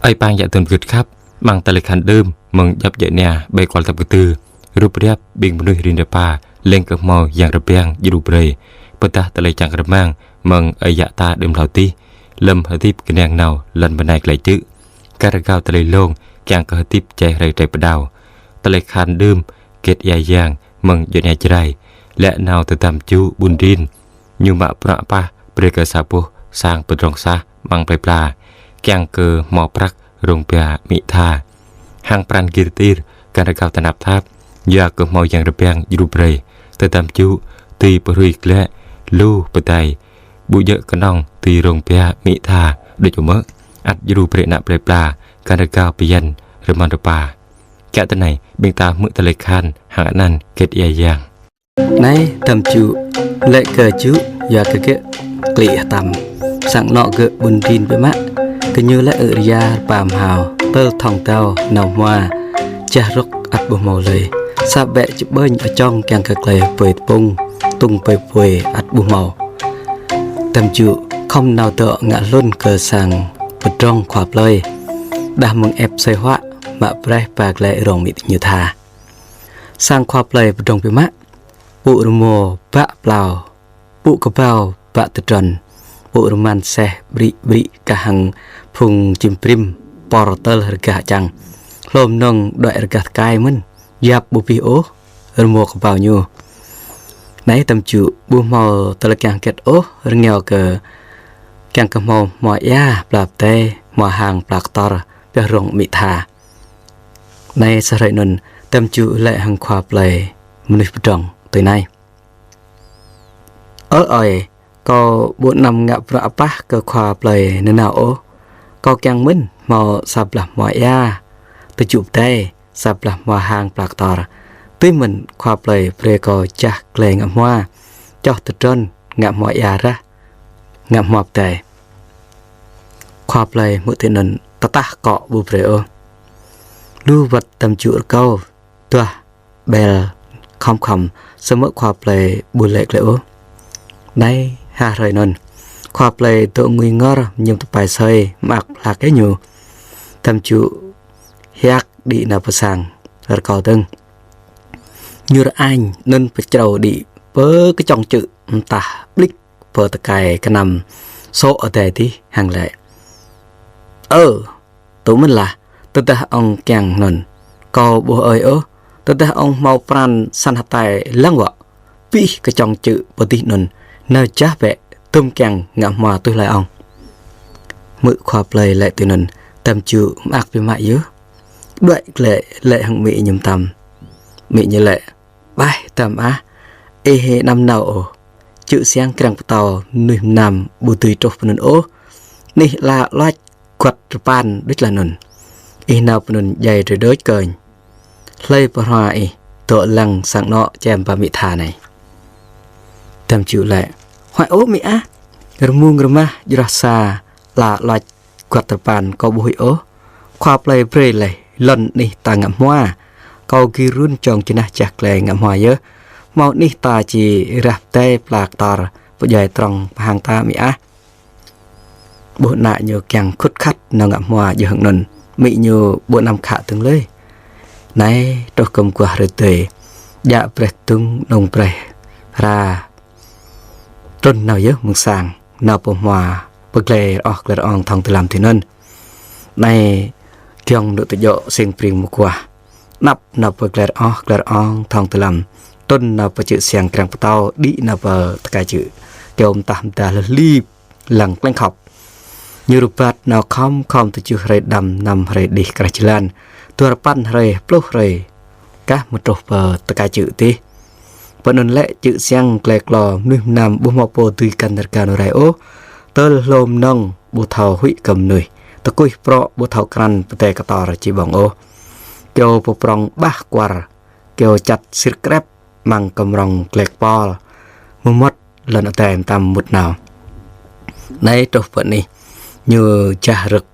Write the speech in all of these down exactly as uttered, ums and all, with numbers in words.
Ơi pang yă tun gưt khăp, amăng tơlơi khan đưm mơ̆ng djŏp djơ̆ nia ƀơi kual tăp kơtư, rup riăp ƀing mơnuih rin rơpa lêng kơ hmâo yang rơbeng djru brơi, pơdah tơlơi čang rơmang mơ̆ng ơi yă ta đưm hlâo dih, lơ̆m hơdip kơnang nao lŏn bơnai glăi čư̆, kar rơgao tơlơi lông kiăng kơ hơdip jai hrơi trơi pơđao. Tơlơi khan đưm gĕt ia yang mơ̆ng djơ̆ nia Jrai, lĕ nao tơdăm čŭ ƀun rin, ñu mă bruă pah brơi kơ sa boh sang pơdrŏng sah amăng plơi pla, kiăng kơ hmâo prăk rông bia amĭ tha. Hăng pran gir tir găn rơgao tơnap thap, yua kơ hmâo yang rơbeng djru brơi, tơdăm čŭ dưi pơhrui glăi lu pơdai, ƀu djơ̆ kơnơ̆ng dưi rông bia amĭ tha đôč ôh mơ̆, ăt djru brơi ană plơi pla găn rơgao bơyan rơmơn rơpa. Kiă tơ anai, ƀing ta hmư̆ tơlơi khan hăng anăn gĕt ia yang. Anai, tơdăm čŭ, lĕ kơ čŭ, yua kơ gơ̆ klĭ hơtăm. Sang anŏ gơ̆ ƀun rin biă mă, gơñu lĕ ư̆ rơya rơpa mơhao, tơl thŏng tao nao hmua, jah rŏk ăt ƀu hmâo lơi. Sa ƀĕ čơƀơñ ačŏng kiăng kơ klơi pơi tơpŭng, tŭng pơi pơi ăt ƀu hmâo. Tơdăm čŭ, khŏm nao dŏ ngă hlŭn kơ sang pơdrŏng khua plơi. Đah mơ̆ng ĕp asơi huă, mă braih ba glăi rông amĭ ñu tha. Sang khua plơi pơdrŏng biă mă, pŭ rơmô bă plao, pŭ kơbao bă tơdron, pŭ rơman seh ƀrĭ ƀrĭ kah hăng phung čim brim por tơl rơgah čang. Hlô mơnơ̆ng đuaĭ rơgah tơkai mơ̆n, yap ƀu abih ôh rơmô kơbao ñu. Anai tơdăm čŭ ƀu hmâo tơlơi kiăng hơget ôh, rơngiao kơ kiăng kơ hmâo hmua ia pla pơdai, hmua hang pla kơtor, pioh rông amĭ tha. Anai sa hrơi anŭn, tơdăm čŭ lĕ hăng khua plơi mơnuih pơdrŏng tui anai: Ơ ơi, kâo ƀu anăm ngă bruă apah kơ khua plơi nanao ôh. Kâo kiăng mơ̆n hmâo sa blah hmua ia tơčŭ pơdai, sa blah hmua hang pla kơtor. Tui mơ̆n khua plơi brơi kâo jah glai ngă hmua, čoh tơdron ngă hmua ia rah, ngă hmua pơdai. Khua plơi hmư̆ tui anŭn tơtah akŏ ƀu brơi ôh. Lu wơ̆t tơdăm čŭ rơkâo duah ƀel khŏm khŏm, samơ̆ khua plơi ƀu lĕ glăi ôh. Anai ha hrơi anŭn, khua plơi dŏ ngui ngor mơñum tơpai asơi, mơak hlak ih ñu. Tơdăm čŭ hiăk đĭ nao pơ sang rơkâo dơ̆ng. Ñu rơañ anŭn pơčrâo đĭ pơ kơčŏng čư̆ mơtah ƀlĭk pơ tơkai kơnăm sô̆ adai dih hăng lăi: Ơ, tŭ mơ̆n lah, tơdah ŏng kiăng anŭn, kâo ƀu ơi ôh, tơdah ŏng hmâo pran săn hơtai lăng wă, pih kơčŏng čư̆ pơ dih anŭn, nao jah bĕ, dŭm kiăng ngă hmua tui hlơi ŏng. Hmư̆ khua plơi lăi tui anŭn, tơdăm čŭ mơak biă mă yơh. Đuaĭ glăi lăi hăng amĭ ñu mơtam. Amĭ ñu lăi: Ƀaih tơdăm ah, ih anăm nao ôh. Čư̆ siăng krăng pơtâo mơnuih mơnam ƀu dưi truh pơ anŭn ôh. Anih ala luač guăt rơpan đôč lah anŭn. Ih nao pơ anŭn djai drơi đôč kơnh. Hlơi pơhrua ih dŏ lăng sang anŏ čem ba amĭ tha anai. Tơdăm čŭ lăi: Huăi ôh amĭ ah, rơmung rơmah jroh sa ala luač guăt rơpan kâo ƀu huĭ ôh. Khua plơi brơi laih lŏn anih ta ngă hmua. Kâo gir run čong jơnah jah glai ngă hmua yơh. Hmâo anih ta či rah pơdai pla kơtor pơdjai trong pơhang ta amĭ ah. Ƀuh ană ñu kiăng khut khăt nao ngă hmua djơ̆ hăng anŭn, amĭ ñu ƀu anăm khă dơ̆ng lơi. Anai truh kơ mơguah hrơi tơi, djă braih kơdŭng nông braih hra trŭn nao yơh mơ̆ng sang, nao pơ hmua pơ glai rơoh glai rơong thŏng tơlăm tui anŭn. Anai giŏng nŭ tơjŏ sing pring mơguah. Anăp nao pơ glai rơoh glai rơong thŏng tơlăm, trŭn nao pơ čư̆ siăng krăng pơtâo, đĭ nao pơ tơkai čư̆. Kơyâo mơtah mơda hlơh hlip lăng kleng khŏp. Ñu rơbat nao khŏm khŏm tơjuh hrơi đăm năm hrơi đih krah jơlan, dua rơpăn hrơi hơpluh hrơi kah mơ̆ truh pơ tơkai čư̆ dih. Pơ anŭn lĕ čư̆ siăng glai klô mơnuih mơnam ƀu hmâo pô dưi găn rơgao nao rai ôh. Tơl hlô mơnơ̆ng ƀu thâo huĭ kơ mơnuih, tơkuih prŏ ƀu thâo krăn pơdai kơtor či ƀơ̆ng ôh. Kơyâo pơprŏng ƀah kuar, kơyâo čăt sir krep amăng kơmrŏng glai kơpol, mơmŏt lŏn adai mơtam mŭt nao. Anai truh pơ anih, ñu jah rơ̆k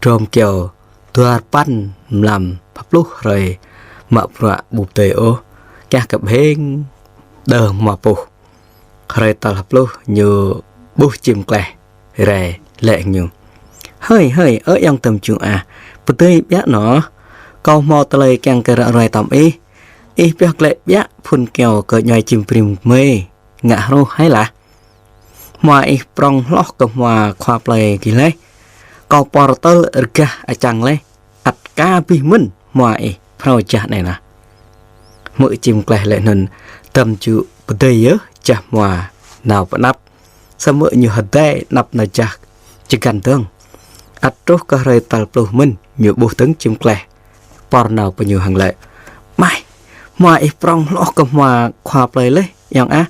drôm kơyâo dua rơpăn mlam hơpluh hrơi mă bruă ƀu pơdơi ôh, kiăng kơ ƀhêng đơ̆ng hmua puh. Hrơi tal hơpluh ñu ƀuh čim kleh rai lĕ hăng ñu: Hơi hơi, ơ ayŏng Tơm Ju ah, pơdơi biă nô. Kâo hmâo tơlơi kiăng kơ ră ruai tŏm ih. Ih pioh glaĭ biă phŭn kơyâo kơ djuai čim brĭm gơmơi ngă hruh hai lah. Hmua ih prŏng hloh kơ hmua khua plơi gih laih. Kâo pơr tơl rơgah ačăng laih. Ăt ka abih mơ̆n hmua ih phrâo jah anai lah. Hmư̆ čim kleh laĭ anŭn, Tơm Ju pơdơi yơh jah hmua nao pơ anăp. Samơ̆ ñu hơdai anăp nao jah čơgăn dơ̆ng. Ăt truh kơ hrơi tal pluh mơ̆n ñu ƀuh dơ̆ng čim kleh pơr nao pơ ñu hăng laĭ: Mai, hmua ih prŏng hloh kơ hmua khua plơi laih, ayŏng ah.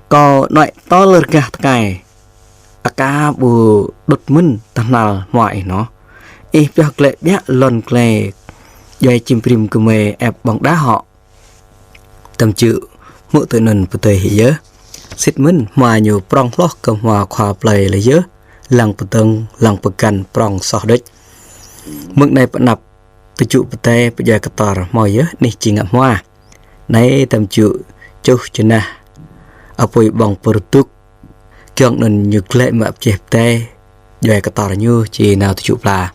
Kâo nuai tơl rơgah tơkai, aka ƀu đŭt mơ̆n tơhnal hmua ih nô. Ih pioh glaĭ biă lŏn glai djuai čim brĭm gơmơi ĕp ƀơ̆ng đah hŏ. Tơm Ju hmư̆ tui anŭn pơdơi hĭ yơh. Sĭt mơ̆n hmua ñu prŏng hloh kơ hmua khua plơi laih yơh. Lăng pơdơ̆ng, lăng pơgăn prŏng soh đôč. Mơ̆ng anai pơ anăp tơjŭ pơdai pơdjuai kơtor hmâo yơh anih či ngă hmua. Anai Tơm Ju čuh čơnah apui ƀơ̆ng pơrơdŭk. Giŏng anŭn ñu glaĭ mă pơjeh pơdai djuai kơtor ñu či nao tơjŭ pla.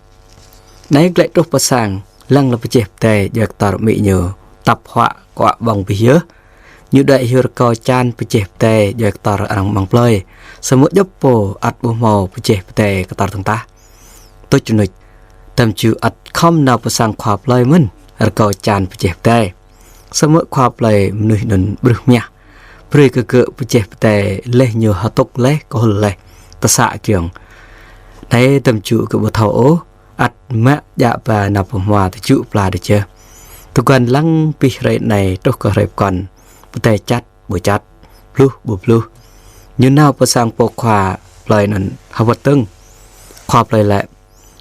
Anai glaĭ truh pơ sang, lăng lơ pơjeh pơdai djuai kơtor amĭ ñu tăp huă kuă ƀơ̆ng abih yơh. Ñu đuaĭ hyu rơkâo čan pơjeh pơdai djuai kơtor arăng amăng plơi. Samơ̆ djŏp pô ăt ƀu hmâo pơjeh pơdai kơtor dơ̆ng tah. Tuč rơnuč, Tơm Ju ăt khŏm nao pơ sang khua plơi mơ̆n rơkâo čan pơjeh pơdai. Samơ̆ khua plơi mơnuih anŭn ƀrưh mơyah. Brơi kơ gơ̆ pơjeh pơdai laih ñu hơtŭk laih, kơhŭl laih, tơsă giŏng. Anai Tơm Ju gơ̆ ƀu thâo ôh, ăt mă djă ba nao pơ hmua tơjŭ pla đôč yơh. Tơguan lăng abih hrơi anai truh kơ hrơi pơkŏn, pơdai čăt ƀu čăt, bluh ƀu bluh. Ñu nao pơ sang pô khua plơi anŭn hơwơ̆t dơ̆ng. Khua plơi laĭ: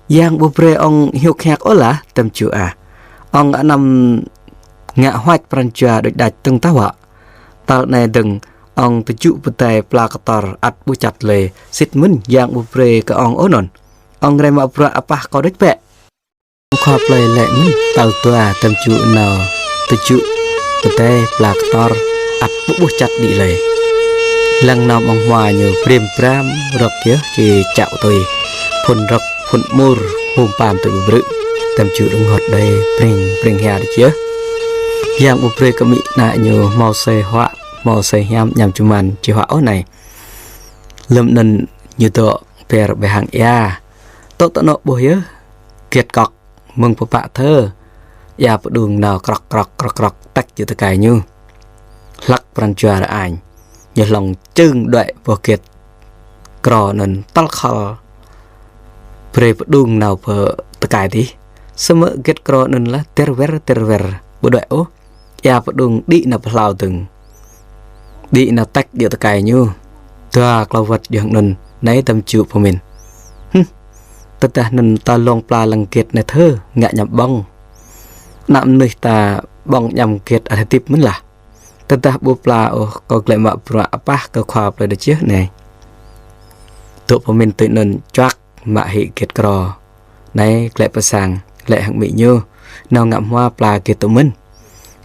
Yang ƀu brơi ŏng hiŭk hiăk ôh lah, Tơm Ju ah. Ŏng anăm ngă huač pran jua đôč đač dơ̆ng tah wă. Tal anai dơ̆ng ŏng tơjŭ pơdai pla kơtor ăt ƀu čăt lơi, sĭt mơ̆n yang ƀu brơi kơ ŏng ôh anŭn. Ŏng rai mă bruă apah kâo đôč bĕ. Khua plơi laĭ mơ̆n tal dua Tơm Ju nao tơjŭ pơdai pla kơtor ăt ƀu ƀuh čăt đĭ lơi. Lăng nao amăng hmua ñu brĭm bram rơ̆k yơh či čăo tui. Phŭn rơ̆k, phŭn mur, hum pam tui ƀu brư̆. Tơm Ju rơngot đơi, brĭng brĭng hia đôč yơh. Yang ƀu brơi kơ amĭ ană ñu hmâo asơi huă, hmâo asơi hiam añăm čơman či huă ôh anai. Lơ̆m anŭn ñu dŏ ber ƀơi hang ia. Tŏ tơnŏ ƀuh yơh gĕt kŏk mơ̆ng pơpă thơ. Ia pơđung nao krŏk krŏk krŏk krŏk tĕk jơ̆ tơkai ñu. Hlăk pran jua rơañ. Ñu hlŏng čưng đuaĭ boh gĕt kro anŭn tơl khŏl. Brơi pơđung nao pơ tơkai dih. Samơ̆ gĕt kro anŭn lah ter wer ter wer. Ƀu đuaĭ ôh. Ia pơđung đĭ nao pơhlao dơ̆ng. Đĭ nao tĕk jơ̆ tơkai ñu. Dua klâo wơ̆t jơ̆ng anŭn, anai Tơm Ju pơmĭn. Hưm. Tơdah anŭn ta lông pla lăng gĕt anai thơ, ngă añăm ƀơ̆ng. Ană mơnuih ta ƀơ̆ng añăm gĕt ăt hơdip mơ̆n lah. Tơdah ƀu pla ôh, kâo glaĭ mă bruă apah kơ khua plơi đôč yơh anai. Dŏ pơmĭn tui anŭn čuăk mă hĭ gĕt kro. Anai glaĭ pơ sang, laĭ hăng amĭ ñu, nao ngă hmua pla gĕt tŭ mơ̆n.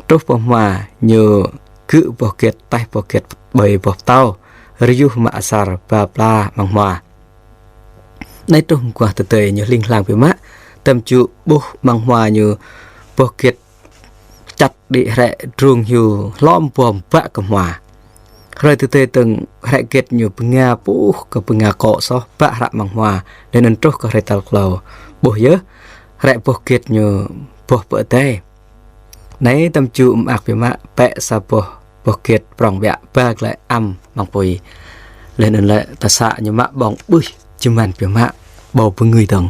Truh pơ hmua ñu gư̆ boh gĕt, taih boh gĕt ƀơi boh pơtâo, rơyuh mă asar ba pla amăng hmua. Anai truh mơguah tơdơi ñu hling hlang biă mă, Tơm Ju ƀuh amăng hmua ñu boh gĕt čăt đĭ hrĕ drung hyu hlom bom bă kơ hmua. Hrơi tơdơi dơ̆ng hrĕ gĕt ñu bơnga puh kơ bơnga kŏ soh bă hră amăng hmua, laih anŭn truh kơ hrơi tal klâo. Ƀuh yơh, hrĕ boh gĕt ñu boh pơdai. Anai Tơm Ju mơak biă mă, pĕ sa boh, boh gĕt prŏng biă ba glaĭ ăm amăng apui. Laih anŭn lĕ tơsă ñu mă ƀơ̆ng ƀuih čơman biă mă, ƀâo bơngưi dơ̆ng.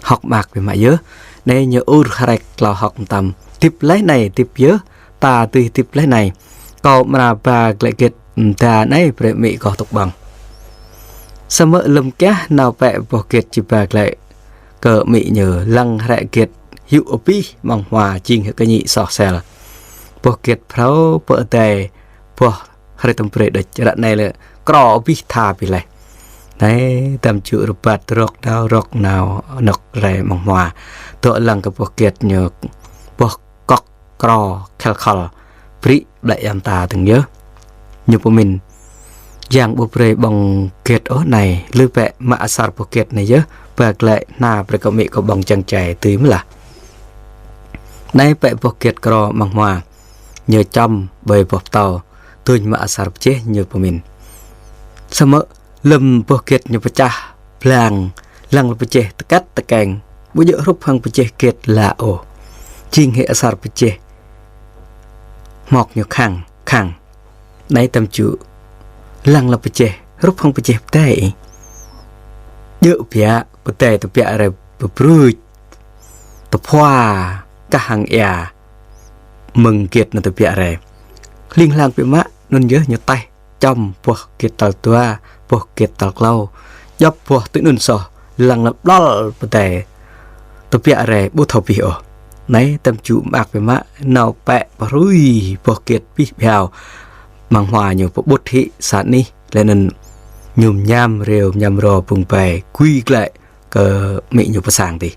Hơ̆k mơak biă mă yơh. Anai ñu ur hrĕk klâo hơ̆k mơtam. Hơdip laih anai, hơdip yơh. Ta dưi hơdip laih anai. Kâo amra ba glaĭ gĕt mơda anai brơi amĭ kâo tŭk ƀơ̆ng. Samơ̆ lơ̆m kiah nao pĕ boh gĕt či ba glaĭ kơ amĭ ñu, lăng hrĕ gĕt hyu abih amăng hmua jing hơkơñĭ soh sel. Boh gĕt phrâo pơdai boh hrơi tơm brơi đôč, ră anai lĕ kro abih tha abih laih. Anai Tơm Ju rơbat rŏk nao rŏk nao anŏk rai amăng hmua. Dŏ lăng kơ boh gĕt ñu, boh kŏk kro khel khol, brĭ ƀlĕ yam ta dơ̆ng yơh. Ñu pơmĭn, yang ƀu brơi ƀơ̆ng gĕt ôh anai, lui pĕ mă asar boh gĕt anai yơh, ba glaĭ hna brơi kơ amĭ kơ ƀơ̆ng čang čai tui mơ̆ lah. Anai bĕ boh gĕt kro amăng hmua, ñu čăm ƀơi boh pơtâo, tuñ mă asar pơjeh ñu pơmĭn. Samơ̆ lơ̆m boh gĕt ñu pơčah blang, lăng lơ pơjeh tơkăt tơkeng, ƀu djơ̆ hrup hăng pơjeh gĕt lă ôh. Jing hĭ asar pơjeh hmok ñu khăng, khăng. Anai tơm čŭ lăng lơ pơjeh, hrup hăng pơjeh pơdai. Djơ̆ biă, pơdai tơbiă rai pơbrŭč, tơphua kah hăng ia mơ̆ng gĕt anŭn tơbiă rai. Hling hlang biă mă, anŭn yơh ñu taih čăm boh gĕt tal dua, boh gĕt tal klâo. Djŏp boh tui anŭn soh, lăng lơ ƀlŏl pơdai tơbiă rai ƀu thâo abih ôh. Anai tơm čŭ mơak biă mă, nao pĕ pơhrui boh gĕt abih bhiao. Amăng hmua ñu pơƀut hĭ sa anih, laih anŭn ñu mơñam rêu mơñam rô bung bai, gui glaĭ kơ amĭ ñu pơ sang dih.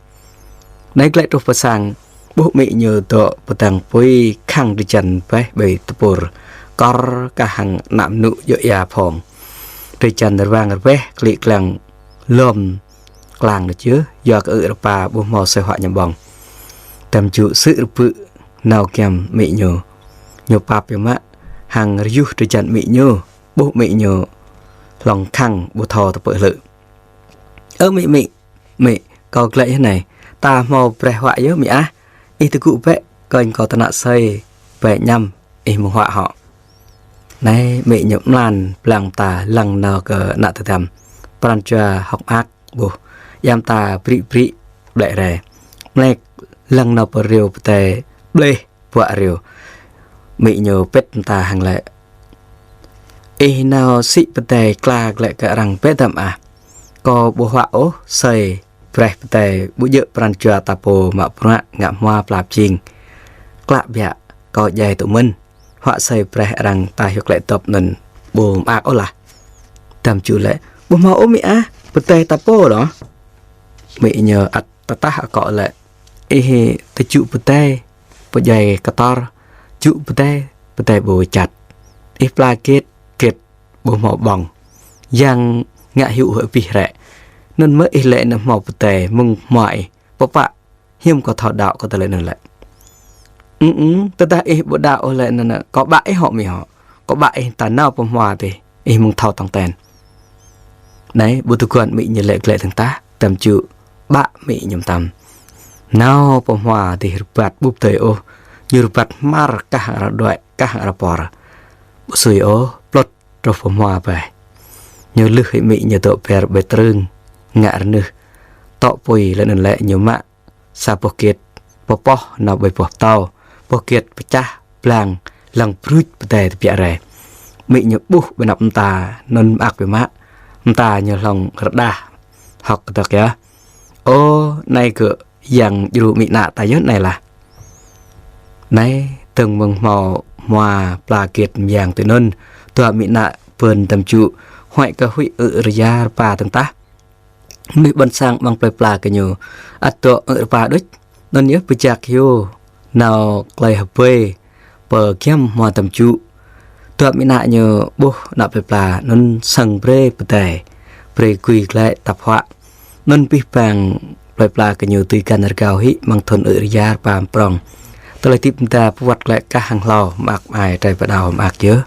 Anai glaĭ truh pơ sang, ƀuh amĭ ñu dŏ pơdăng apui khăng drơi jan ƀĕ ƀơi tơpur, kor kah hăng ană mơnŭ djơ̆ ia phŏng. Drơi jan rơwang rơbeh, klĭ klang lŏm klang nơ̆ čư̆, yua kơ ư̆ rơpa ƀu hmâo asơi huă ñăm ƀơ̆ng. Tơm čŭ sư̆ rơbư̆ nao giăm amĭ ñu. Ñu pap biă mă, hăng rơyuh drơi jan amĭ ñu, ƀuh amĭ ñu hlŏng khăng ƀu thâo tơpơ̆ hlư̆. "Ơ amĭ, amĭ, amĭ, kâo glaĭ yơh anai, ta hmâo braih huă yơh amĭ ah, ih tơgŭ bĕ, kơnh kâo tơnă asơi ƀĕ ñăm, ih mơ̆ng huă hŏ." Anai amĭ ñu mlan blang mơta lăng nao kơ ană tơdăm. Pran jua hơ̆k mơak ƀuh, ia mơta brĭ brĭ ƀlĕ rai. Mlek lăng nao pơ rêu pơdai ƀlĕ buă rêu. Amĭ ñu pĭt mơta hăng laĭ: "Ih nao sĭ pơdai kla glaĭ kơ arăng bĕ dăm ah. Kâo ƀu huă ôh asơi braih pơdai, ƀu djơ̆ pran jua ta pô mă bruă ngă hmua pla pơjing. Klă biă, kâo djai tŭ mơ̆n. Huă asơi braih arăng ta hiôk lĕ dŏp anŭn ƀu mơak ôh lah." Tơm čŭ laĭ: "Ƀu hmâo ôh amĭ ah, pơdai ta pô đôč." Amĭ ñu ăt tơtah akŏ laĭ: "Ih tơčŭ pơdai pơdjai kơtor, čŭ pơdai, pơdai ƀu čăt. Ih pla gĕt, gĕt ƀu hmâo ƀơ̆ng. Yang ngă hyu hơ abih rĕ. Anŭn mơ̆ ih laĭ anŭn hmâo pơdai mơ̆ng hmua ih, pơpă hiư̆m kâo thâo đaŏ kơ tơlơi anŭn lĕ?" "Ưm ưm, tơdah ih ƀu đaŏ ôh laĭ anŭn, kâo ƀă ih hŏ amĭ hŏ. Kâo ƀă ih ta nao pơ hmua dih, ih mơ̆ng thâo tong ten." Anai ƀu tơguan amĭ ñu laĭ glaĭ dơ̆ng tah, tơm čŭ ƀă amĭ ñu mơtam. Nao pơ hmua dih rơbat ƀu pơdơi ôh, ñu rơbat hmar kah arăng đuaĭ kah arăng por. Ƀu sui ôh, plŭt truh pơ hmua bĕ. Ñu lưh hĭ amĭ ñu dŏ ber ƀơi trưng, ngă rơnưh, tŏ apui laih anŭn lĕ ñu mă sa boh gĕt pơpoh nao ƀơi boh pơtâo, boh gĕt pơčah blang lăng brŭč pơdai tơbiă rai. Amĭ ñu ƀuh ƀơi anăp mơta anŭn mơak biă mă, mơta ñu hlŏng rơđah hơ̆k kơdơ̆k yơh. "Ơ, anai gơ̆ yang djru amĭ ană ta yơh anai lah." Anai dơ̆ng mơ̆ng hmâo hmua pla gĕt mơyang tui anŭn, dua amĭ ană ƀing tơm čŭ huăi kơ huĭ ư̆ rơya rơpa dơ̆ng tah. Mơnuih ƀôn sang amăng plơi pla gơñu ăt dŏ ư̆ rơpa đôč, anŭn yơh pơjak hyu nao klơi hơbơi pơ giăm hmua tơm čŭ. Dua amĭ ană ñu ƀuh ană plơi pla anŭn săng brơi pơdai, brơi gui glaĭ tap huă. Anŭn abih bang plơi pla gơñu dưi găn rơgao hĭ amăng thŭn ư̆ rơya rơpa prŏng. Tơlơi hơdip mơda pơwơ̆t glaĭ kah hăng hlâo, mơak mơai, trơi pơđao mơak yơh.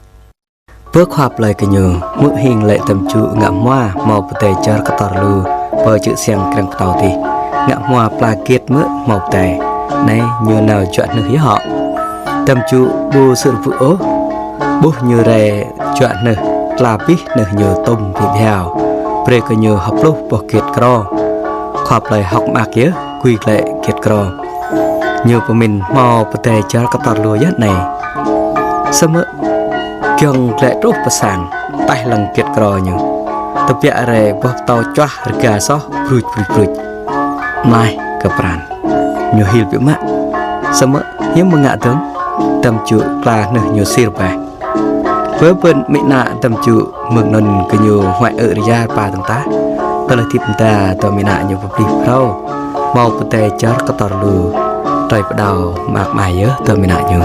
Pơ khua plơi gơñu, hmư̆ hing laĭ tơm čŭ ngă hmua hmâo pơdai čar kơtor lu pơ čư̆ siăng kreng pơtâo dih. Ngă hmua pla gĕt mơ̆ hmâo pơdai. Anai ñu nao juă hnưh yơh hŏ. Tơm čŭ ƀu sư̆ rơbư̆ ôh. Ƀuh ñu rai juă hnưh, tla abih hnưh ñu tŭm ƀiă bhiao. Brơi kơ ñu hơpluh boh gĕt kro. Khua plơi hơ̆k mơak yơh, gui glaĭ gĕt kro. Ñu pơmĭn hmâo pơdai čar kơtor lu yơh anai. Samơ̆ giŏng glaĭ truh pơ sang, taih lăng gĕt kro ñu. Tơbiă rai boh pơtâo čuah rơga soh, brŭč brŭč brŭč. Mlaih kơ pran. Ñu hil biă mă. Samơ̆ hiư̆m mơ̆ ngă dơ̆ng, tơm čŭ tla hnưh ñu sir bĕ. Bơ ƀing amĭ ană tơm čŭ mơ̆ng anŭn gơñu huăi ư̆ rơya rơpa dơ̆ng tah. Tơlơi hơdip mơda dua amĭ ană ñu pơplih phrâo. Hmâo pơdai čar kơtor lu. Trơi pơđao mơak mơai yơh dua amĭ ană ñu.